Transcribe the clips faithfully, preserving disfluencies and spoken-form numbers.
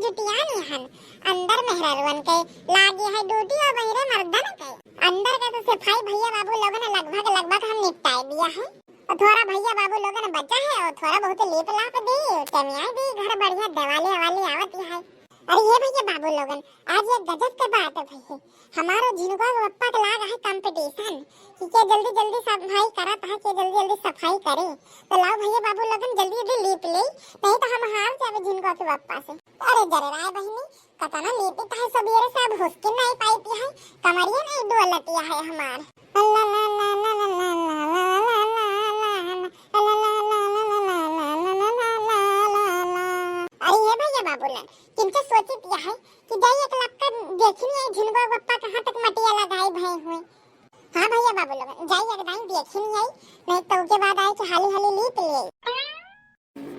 जुटिया निहन अंदर मेहरारुअन के लागी है ड्यूटी और बहिरे मर्दन के। अंदर के तो सफाई भैया बाबू लोगन लगभग, लगभग हम निपटाए दिया है। तो थोड़ा भैया बाबू लोगन बचा है और थोड़ा बहुत लीप लाप दी, चमिया दी घर बढ़िया, दिवाली वाली आवत है। अरे ये भैया बाबू लोगन, आज एक गजब के बात है भैया। हमारो झिनका के बप्पा के लाग है कंपटीशन कि के जल्दी जल्दी सफाई करत है, के जल्दी जल्दी सफाई करे। तो लाओ भैया बाबू लोगन जल्दी जल्दी लीप ले, नहीं तो हम हार जाबे झिनका के बप्पा से। अरे जरे राय बहिनी, कतना लीपित है सबेरे से, अब हुसकी नहीं पाई है, कमरिया नहीं डोलतिया है हमार। अरे ये भैया बाबू लोगन, किंचा सोचित यह है कि जाई एक लक्का देखिन आई झिनका बप्पा कहाँ तक मटिया लगाए भए हुए। हाँ भैया बाबू लोगन, जाई एक दाई देखिन आई, नहीं तो के बाद आए कि हाली हाली लीप ले।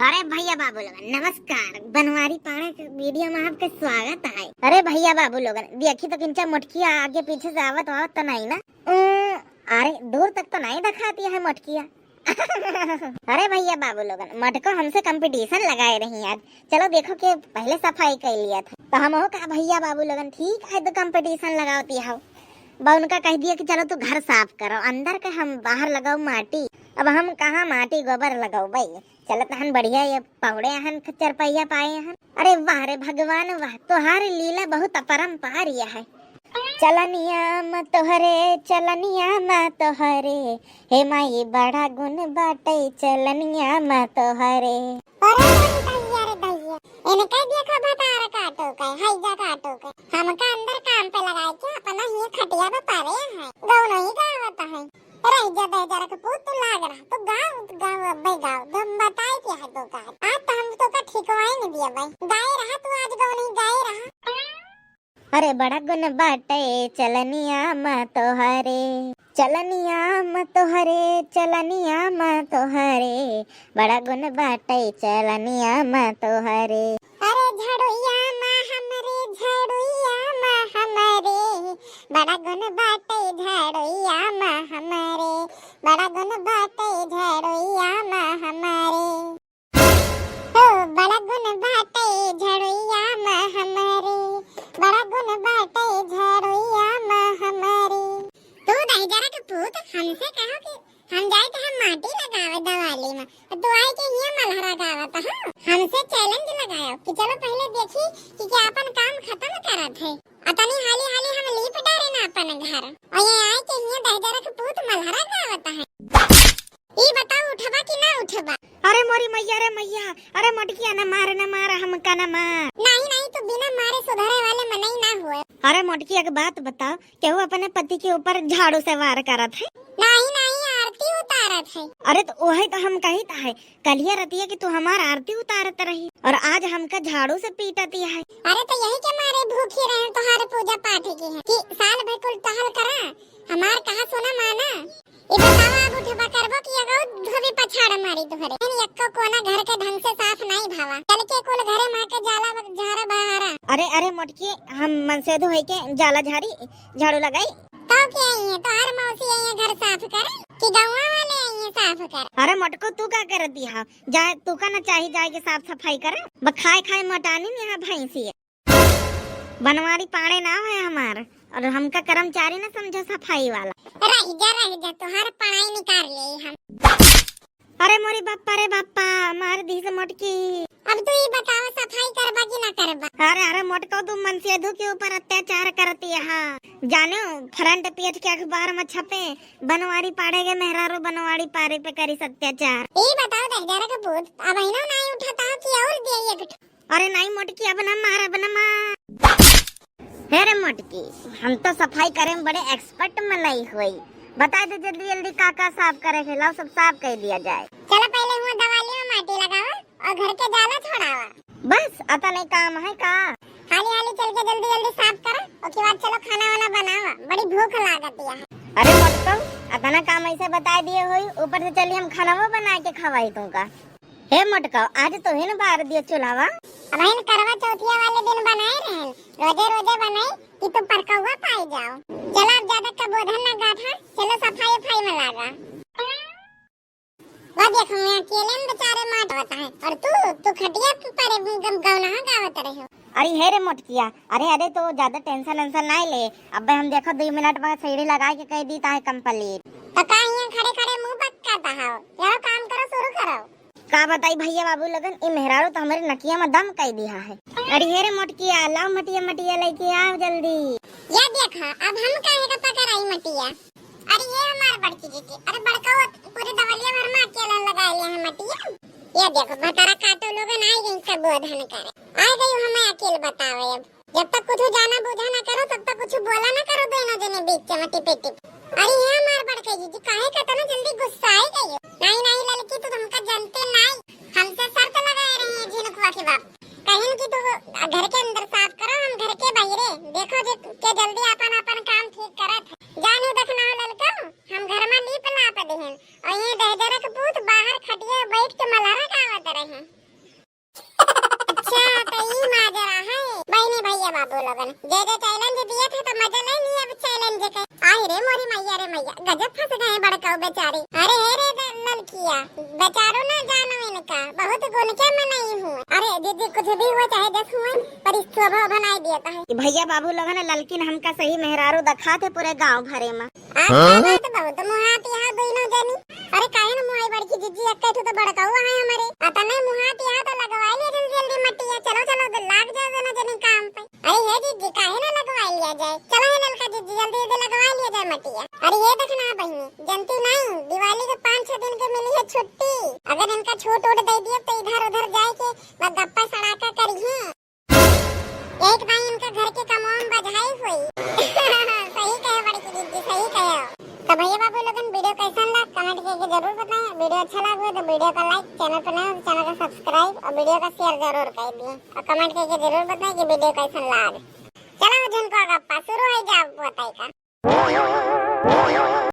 अरे भैया बाबू लोगन नमस्कार, बनवारी पाड़ा के वीडियो में आपके स्वागत है। अरे भैया बाबू लोगन देखी तो किंचा मोटकिया आगे पीछे से आवत वावत तो नहीं ना? उम, अरे दूर तक तो नहीं दिखाती है मोटकिया। अरे भैया बाबू लोगन, मटको हमसे कंपटीशन लगाए रही आज। चलो देखो के पहले सफाई कर लिया था। तो हम हो कहा भैया बाबू लोगन ठीक है, तो कंपटीशन लगावती हो। बा उनका कह दिया कि चलो तू घर साफ करो, अंदर के हम बाहर लगाओ माटी। अब हम कहाँ माटी गोबर लगाओ भाई, चलत हन बढ़िया ये पौड़े हन, चरपैया पाए हन। अरे वाह रे भगवान वाह, तोहार लीला बहुत अपरंपार यह है। चलनिया म तोहरे, चलनिया म तोहरे, हे माई बड़ा गुण बाटे चलनिया म तोहरे। अरे मोरी दैया रे दैया, इनका देखो भतार काटो के, हैजा काटो के। हमका अंदर काम पे लगाए के अपना ही खटिया पे पावे है, गौनो ही गावत है। रह जा दहजरा के पूत, तू लाग रहा, तू गाव, तू गाव, अब्बे गाव, तो हम बताए के है तो गाव। आज तो हम तो का ठिकवाई नहीं दिया भाई, गाए रहा तू आज गौनो ही गाए रहा। अरे बड़ा गुण बाटे चलनिया म तोहरे, चलनिया म तोहरे, चलनिया म तोहरे, बड़ा गुण बाटे चलनिया म तोहरे। अरे झड़ुइया म हमरे, झड़ुइया म हमरे, बड़ा गुण बाटे झड़ुइया म हमरे, बड़ा गुण बाटे झड़ुइया म हमरे। ओ बड़ा गुण बाटे झड़ुइया म हमरे, बड़ा गुण बाटे झड़ुइया म हमरे। तू दहिजरा के पूत, हमसे कहो कि हम जाए तो हम माटी लगावे दवाली में, तो तू आए के हियां मलहरा गावत हो। हमसे चैलेंज लगायो कि चलो पहले देखी कि क्या अपन काम खत्म करत है। अतनी हाली हाली हम लीप डारे ना अपन घर, और ये आए के हियां दहिजरा के पूत मलहरा गावत है। ई बताओ उठबा कि ना उठबा? अरे मोरी मैया रे मैया, अरे मोटकिया न मार, न मार, हमका न मार। नहीं नहीं, तू बिना मारे सुधरे वाले मनई ना हुए। अरे मोटकी एक बात बताओ, केहू अपने पति के ऊपर झाड़ू से वार करत है? नहीं नहीं, आरती उतारत है। अरे तो वही तो हम कहित है, कलिया रतिया कि तू हमार आरती उतारत रही और आज हमका झाड़ू से पीटती है। अरे तो यही के मारे भूखी रहे तोहार पूजा पाठ की है कि साल भर कुल टहल करा, हमार कहा सुना माना। ई बतावा अब उठबा करबो कि अगौ धोबी पछाड़ मारी तोहरे। इन यक्को कोना घर के ढंग से साफ नहीं भावा। चल के कुल घरे माँ के जाला झारा बहारा। अरे अरे मोटकी, हम मनसेधु है के जाला झारी झाड़ू लगाई। तो के आई है तोहार मौसी आई है घर साफ करे कि गौवा वाले आई है साफ करे? अरे मोटको तू का करती है? जाए तू का ना चाही जाए के साफ सफाई करे? ब खाए खाए मोटानी नहीं है भैंसी है। बनवारी पाड़े ना है हमार, और हमका कर्मचारी ना समझो सफाई वाला। रह जा रह जा, तोहार पढ़ाई निकाल ले हम। अरे मोरी बापा रे बापा, मार दी से मोटकी। अब तू ही बताओ सफाई करबा कि ना करबा? अरे अरे मोटको, तू मनसेधु के ऊपर अत्याचार करती है। जानो फ्रंट पेज के अखबार में छपे, बनवारी पाड़े के मेहरारू बनवारी पाड़े पे करी अत्याचार। ई बताओ दहिजरा के पूत, अब इनो नहीं उठाता हो कि और दे एक ठो? अरे नहीं मोटकी, अब ना मार, अब ना मार। हे रे मोटकी, हम तो सफाई करे में बड़े एक्सपर्ट मलाई हुई। बता दे जल्दी जल्दी का का साफ करे के, लाओ सब साफ कर दिया जाए। चलो पहले हुआ दवाली में माटी लगावा और घर के जाला छोड़ावा। बस अतने काम है का? हाली हाली चल के जल्दी जल्दी साफ करा, ओके बाद चलो खाना वाना बनावा, बड़ी भूख लागत है। अरे मोटको, अतना काम ऐसे बता दिए होई, ऊपर से चली हम खाना वो बना के खवाई तुमका। हे मोटका, आज तो हिन बार दियो चुलावा। अब हिन करवा चौथिया वाले दिन बनाए रहन, रोजे रोजे बनाए कि तू परकौआ पाए जाओ। चला अब ज्यादा कबोधन ना गाथा, चलो सफाई उफाई में लागा। वो देखो, मैं अकेले में बेचारे माट होता है, और तू, तू खटिया पर गम-, गौनहा गावत रहे हो। अरे हे रे मोटकिया, अरे, अरे, तो ज्यादा tension वेंशन नाहीं ले। अबे हम देखो दुइ मिनट में सीढ़ी लगाइ के कइ दी ताहे complete। तो का हियाँ खड़े खड़े मुँह बकता हो? चलो काम करो, शुरू करो। का बताई भइया बाबू लोगन, ई मेहरारू तो हमरे नकिया में दम कइ दिहा है। अरे हे रे मोटकिया, लाओ मटिया, मटिया लइके आओ जल्दी। या देखा, अब हम काहे का पकड़ाई मटिया? अरे ये हमार बड़की जीजी, अरे बड़कऊ पूरे दवलिया भर में अकेलन लगाइ लिया है मटिया। ये देखो, भतारा काटो लोगन आइ गई सब बोधन करे। आइ गई हमें अकेल बतावे अब। जब तक कुछ जाना बूझा ना करो, तब तक कुछ बोला ना करो दोनों जने बीच में टिपे टिप। अरे ये हमार बड़की जीजी, काहे का इतना जल्दी गुस्साइ गई हो? नाहीं, नाहीं ललकी, तू हमका जनते नाहीं। हमसे शर्त लगाए रही है झिनकुआ के बाप। कहिन कि तू घर के अंदर साफ करो, हम घर के बाहरे। देखो जे के जल्दी आपन आपन काम ठीक करत है। जानू देखना हो ललका, हम घर में लीप लाप देहन और ये दहजरा के पूत बाहर खटिया बैठ के मलहरा गावत रहे। अच्छा, तो ई माजरा है। बहिनी भइया बाबू लोगन, जे जे challenge दिया था तो मजा ले ली अब challenge के। आई रे मोरी मैया रे मैया, गजब फंस गए बड़काऊ बेचारी। अरे हे रे द-, ललकिया, बेचारो ना जानो इनका, बहुत गुण के मनई हूँ। अरे दीदी कुछ भी हुआ चाहे जस हुआ, पर इस शोभा बनाए दिया था। ई भइया बाबू लोगन, ललकिन हमका सही मेहरारू दखात है पूरे गाँव भरे में। आज हाँ? तो बहुत मुहात यहाँ दोनों जनी। अरे काहे न मुहाई बड़की जीजी, एक्के ठो तो बड़काऊ है हमरे। अतने मुहात यहाँ तो लगवाइ लिया जल्दी जल्दी मटिया। चलो चलो, तो लाग जाओ दोनों जनी काम पे। अरे हे जीजी, काहे न लगवाइ लिया जाए? चलो हे ललका जीजी, जल्दी जल्दी लगवाइ लिया जाए मटिया। अरे ये देखना बहिनी, जनती नाहीं, दिवाली के पाँच छह दिन के मिली है छुट्टी। अगर इनका छूट उट दे दिए तो इधर उधर जाए के बस गप्पा सड़ाका करिए। एक भाई इनका घर के कमवा में बझाई हुई। सही कहे बड़की दीदी, सही कहे हो। तो भइया बाबू लोगन, video कैसन लाग, comment करके जरूर बताएं। Video अच्छा लाग हुआ तो video का like, channel पर नए हो तो channel का subscribe और video का share जरूर कर दिए और comment करके जरूर बताएं कि video कैसन लाग। चलो झिनकुआ गप्पा शुरू हो जाओ बताई का।